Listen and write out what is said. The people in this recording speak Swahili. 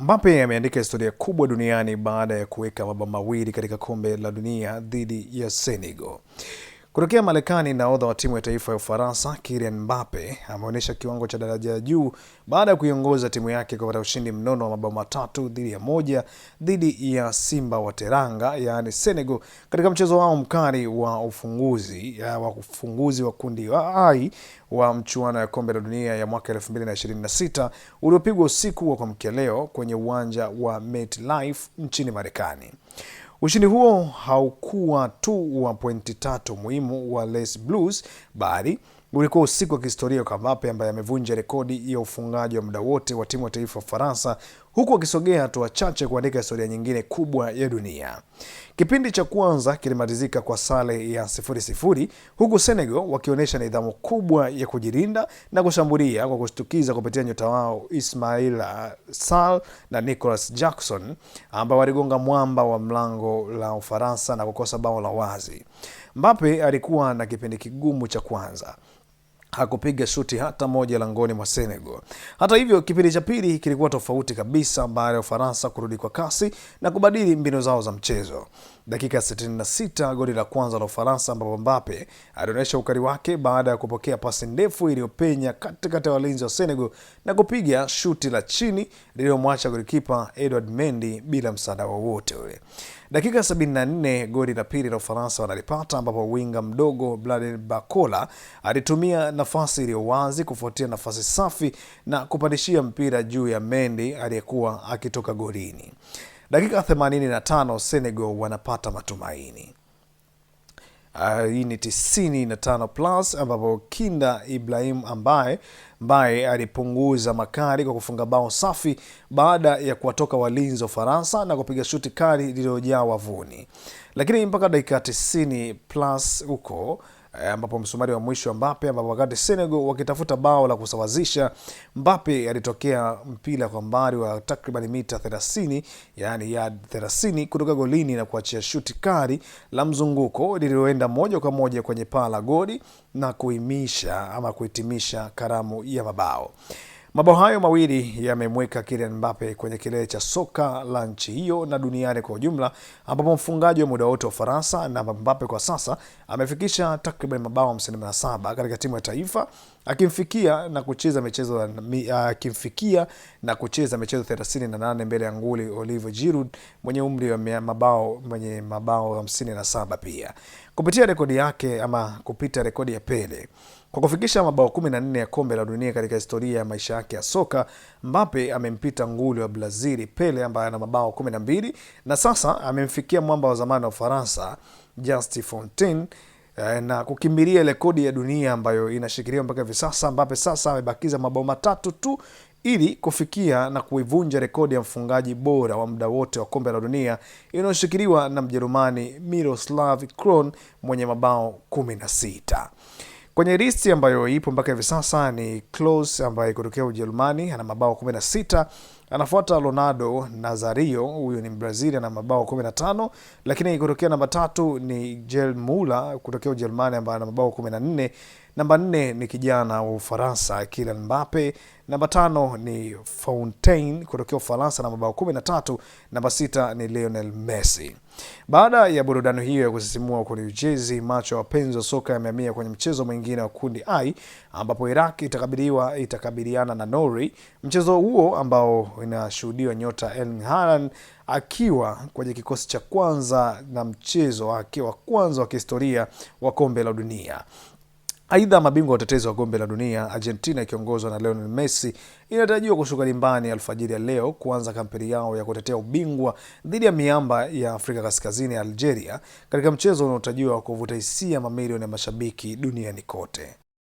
Mbappe ameandika historia kubwa duniani baada ya kuweka mabao mawili katika kombe la dunia dhidi ya Senegal. Kutokea Marekani, nahodha wa timu ya taifa ya Ufaransa Kylian Mbappe ameonyesha kiwango cha daraja ya juu baada ya kuiongoza timu yake kupata ushindi mnono wa mabao 3-1 dhidi ya Simba wa Teranga, yaani Senegal, katika mchezo wao mkali wa ufunguzi wa kundi I wa mchuano ya kombe la dunia ya mwaka 2026 uliopigwa usiku wa kuamkia leo kwenye uwanja wa MetLife nchini Marekani. Ushindi huo haukuwa tu wa pointi 3 muhimu wa Les Blues bali ulikuwa usiku wa kihistoria kwa Mbappe ambaye amevunja rekodi ya ufungaji wa muda wote wa timu ya taifa ya Ufaransa huku akisogea hatua chache kuandika historia nyingine kubwa ya dunia. Kipindi cha kwanza kilimalizika kwa sare ya 0-0 huku Senegal wakionyesha nidhamu kubwa ya kujilinda na kushambulia kwa kushtukiza kupitia nyota wao Ismail Sall na Nicolas Jackson ambao waligonga mwamba wa mlango la Ufaransa na kukosa bao la wazi. Mbappe alikuwa na kipindi kigumu cha kwanza, hakupiga shuti hata moja langoni mwa Senegal. Hata hivyo, kipindi cha pili kilikuwa tofauti kabisa baada ya Ufaransa kurudi kwa kasi na kubadili mbinu zao za mchezo. Dakika 66, goli la kwanza la Ufaransa ambapo Mbappe alionyesha ukali wake baada ya kupokea pasi ndefu iliyopenya katikati ya walinzi wa Senegal na kupiga shuti la chini lililomwacha golikipa Edouard Mendy bila msaada wowote ule. Dakika 74, goli la pili la Ufaransa wanalipata ambapo winga mdogo Bradley Barcola alitumia nafasi iliyo wazi kufuatia nafasi safi na kupandishia mpira juu ya Mendy aliyekuwa akitoka golini. Dakika 85, Senegal wanapata matumaini. Hii ni 95 plus ambapo Kinda Ibrahim ambaye alipunguza makali kwa kufunga bao safi baada ya kuwatoka walinzi wa Ufaransa na kupiga shuti kali lililojaa wavuni. Lakini mpaka dakika 90 plus huko ambapo msumari wa mwisho wa Mbappe, ambapo wakati Senegal wakitafuta bao la kusawazisha, Mbappe alitokea mpira kwa mbali wa takriban mita 30, yani ya 30 kutoka golini na kuachia shuti kali la mzunguko lililoenda moja kwa moja kwenye paa la goli na kuimisha ama kuhitimisha karamu ya mabao. Mabao hayo mawili yamemweka Kylian Mbappe kwenye kilele cha soka la nchi hiyo na duniani kwa ujumla, ambapo mfungaji wa muda wote wa Ufaransa na Mbappe kwa sasa amefikisha takriban mabao 57 katika timu ya taifa, akimfikia na kucheza michezo akimfikia na kucheza michezo 38 mbele ya nguli Olivier Giroud mwenye umri wa mabao 57 pia. Kupitia rekodi yake ama kupita rekodi ya Pele kwa kufikisha mabao 14 ya kombe la dunia katika historia ya maisha yake ya soka, Mbappe amempita nguli wa Brazil Pele ambaye ana mabao 12 na sasa amemfikia mwamba wa zamani wa Ufaransa Just Fontaine na kukimbilia rekodi ya dunia ambayo inashikiliwa mpaka hivi sasa. Mbappe sasa amebakiza mabao 3 tu ili kufikia na kuivunja rekodi ya mfungaji bora wa muda wote wa kombe la dunia inayoshikiliwa na Mjerumani Miroslav Klose mwenye mabao 16. Kwenye listi ambayo ipo mpaka hivi sasa ni Klose ambaye kutokea Ujerumani ana mabao 16. Anafuata Ronaldo Nazario, huyu ni Mbrazili ana mabao 15, lakini kutokea namba 3 ni Gerd Muller kutokea Ujerumani ambaye ana mabao 14. Namba 4 ni kijana wa Ufaransa Kylian Mbappe. Namba 5 ni Fontaine kutokea Ufaransa na mabao 13. Namba 6 ni Lionel Messi. Baada ya burudani hiyo ya kusisimua huko New Jersey, macho ya wapenzi wa soka yamehamia kwenye mchezo mwingine wa kundi I ambapo Iraq itakabiliana na Norway. Mchezo huo ambao inashuhudiwa nyota Erling Haaland akiwa kwenye kikosi cha kwanza na mchezo wake wa kwanza wa kihistoria wa kombe la dunia. Aidha, mabingwa watetezi wa kombe la dunia Argentina ikiongozwa na Lionel Messi inatarajiwa kushuka dimbani alfajiri ya leo kuanza kampeni yao ya kutetea ubingwa dhidi ya miamba ya Afrika Kaskazini Algeria katika mchezo unaotarajiwa kuvuta hisia mamilioni ya mashabiki duniani kote.